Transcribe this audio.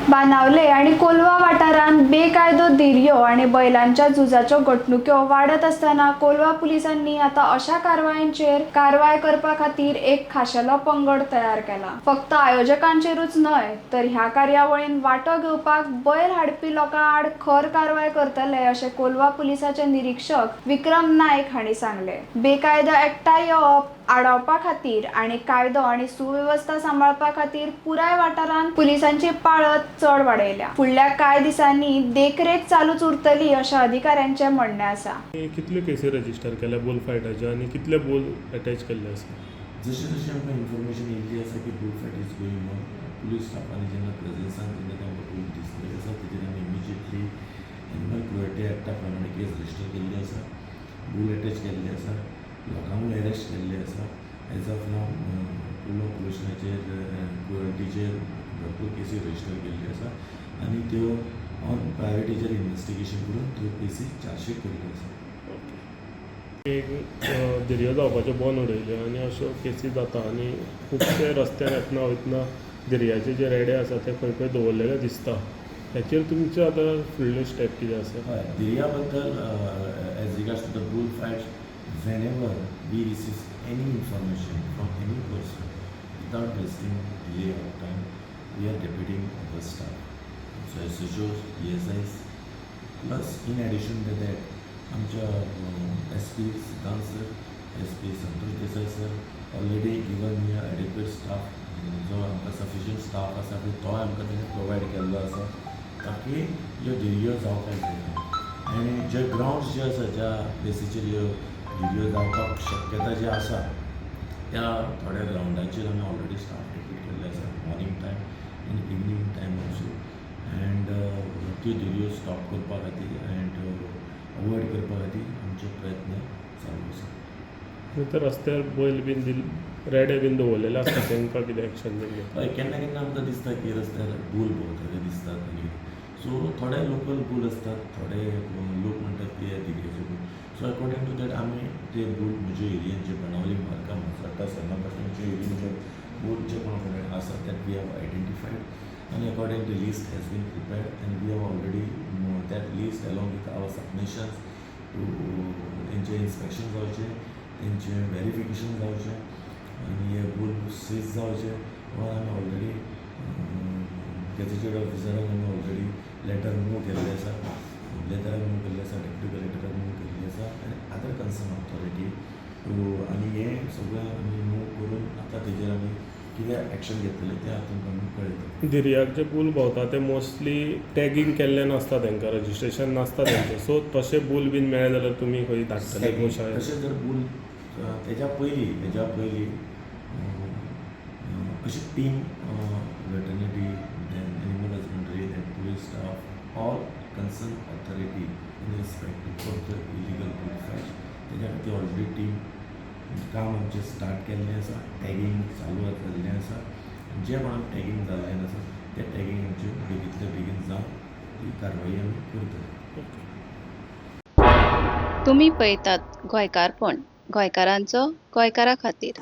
बाणावले आनी कोलवा वाठारांत बेकायदो धिरयो आनी बैलांच्या झुजाच्यो घडणुक्यो वाडत आसतना कोलवा पुलिसांनी आतां अशा कारवायांचेर कारवाय करपा खातीर एक खाशेलो पंगड तयार केला. फक्त आयोजकांचेरूच न्हय तर ह्या कार्यावळीन वांटो घेवपाक बैल हाडपी लोकां आड खर कारवाय करतले अशें कोलवा पुलिसाचे निरीक्षक विक्रम नायक हांणी सांगलें. बेकायदो एकठांय येवप आडावपा खातीर आनी कायदो आनी सुवेवस्था सांबाळपा खातीर पुराय वाठारांत पुलिसांची पाळत चड वाडयल्या. फुडल्या कांय दिसांनी देखरेख चालूच उरतली अशें अधिकाऱ्यांचें म्हणणें आसा. कितल्यो केसी रजिस्टर केल्या बुल फायटाच्यो आनी कितले बुल अटॅच केल्ले आसा? जशें जशें आमकां इन्फॉर्मेशन येयल्ली आसा की bull fight is going on, police स्टाफांनी जेन्ना प्रेजन्सान जेन्ना तांकां बूल दिसलेले आसा, तेजेर आमी इमिजिएटली एनिमल क्रुएल्टी एक्टा प्रमाणे केस रजिस्टर केल्ली आसा, बूल अटॅच केल्ले आसा, लोकांकूय अरेस्ट केल्ले आसा. एज ऑफ नाव बुल ऑपरेशनाचेर, क्रुएल्टीचेर भरपूर केसी रजिस्टर केल्ल्यो आसा आनी त्यो ऑन प्रायोरिटीचेर इन्वेस्टिगेशन करून त्यो केसी चार्जशीट केल्ल्यो आसा. एक धिरयो जावपाच्यो बंद उडयल्यो आनी अश्यो केसी जाता आनी खुबशे रस्त्यार येतना वयतना धिरयाचे जे रेडे आसा ते खंय खंय दवरलेले दिसता. हेचेर तुमचे आतां फुडले स्टेप कितें आसा? हय, धिरया बद्दल, as regards to the bull fights, whenever we receive any information from any person, without wasting delay of time, we are deputing our staff. So SHOs, PSIs, plus in addition to that, आमच्या SP Siddhant sir, SP Santosh Desai sir already given me adequate staff. जो आमकां sufficient staff आसा पळय, तोय आमकां तेणी provide केल्लो आसा, ताकी ह्यो धिरयो जावपाक जायना. आनी जे ग्रावंड्स जे आसा, ज्या प्लेसीचेर ह्यो धिरयो जावपाक शक्यता जी आसा, त्या थोड्या ग्रावंडाचेर आमी ऑलरेडी स्टाफ डेप्यूट केल्ले आसा, morning time आनी इवनींग टायम ऑल्सो, अँड त्यो धिरयो स्टॉप करपा खातीर अँड अवॉयड करपा खातीर आमचे प्रयत्न चालू आसा. तर रस्त्यार बैल बीन दिल रेडे बीन दवरलेले आसता, तांकां कितें एक्शन बीन घेता? हय, केन्ना केन्ना आमकां दिसता की रस्त्यार बूल भोंवता ते दिसतात आनी सो थोडे लोकल बूल आसतात, थोडे लोक म्हणटात की हे धिरयेचे बूल. सो अकॉर्डिंग टू that आमी ते बूल म्हजे एरियन जे बाणावली, मारगांव, म्हासर्टा, सर्णापाटणचे एरियन जे बूल जे कोणा कडेन आसा, that we have identified आनी according to list has been prepared and we have already that list along with our submissions to तेंचें इन्स्पेक्शन जावचें, तेंचें वेरिफिकेशन जावचें आनी हे बूल सीज जावचे म्हणून आमी ऑलरेडी गॅझेटेड ऑफिसराक आमी ऑलरेडी लेटर मूव केल्ले आसा, लेटराक मूव केल्ले आसा, डेप्युटी कलेक्टराक मूव केल्ली आसा आनी अदर कन्सर्न ऑथॉरिटी टू. आनी हें सगळें आमी मूव करून आतां तेजेर आमी कितें एक्शन घेतलें तें आतां तुमकां आमी कळयतले. धिरयाक जे बूल भोंवता ते मोस्टली टॅगींग केल्ले नासता, तांकां रजिस्ट्रेशन नासता तेंचें. सो तशे बूल बीन मेळ्ळे जाल्यार तुमी खंय धाडटले गोशाळेत? तशें जर बूल तेज्या पयलीं अशी team, veterinary, then animal husbandry, then police staff, all concern authority in respect for the illegal bull fight, तेज्या खातीर ऑलरेडी टीम काम आमचें स्टार्ट केल्लें आसा. टॅगींग चालू जाल्लें आसा. जे कोणाक टॅगींग जाल्लें आसा, तें टॅगींग आमचें बेगींतल्या बेगीन जावन ती कारवाई आमी करतले. तुमी पळयतात गोंयकारपण, गोंयकारांचो गोंयकारा खातीर.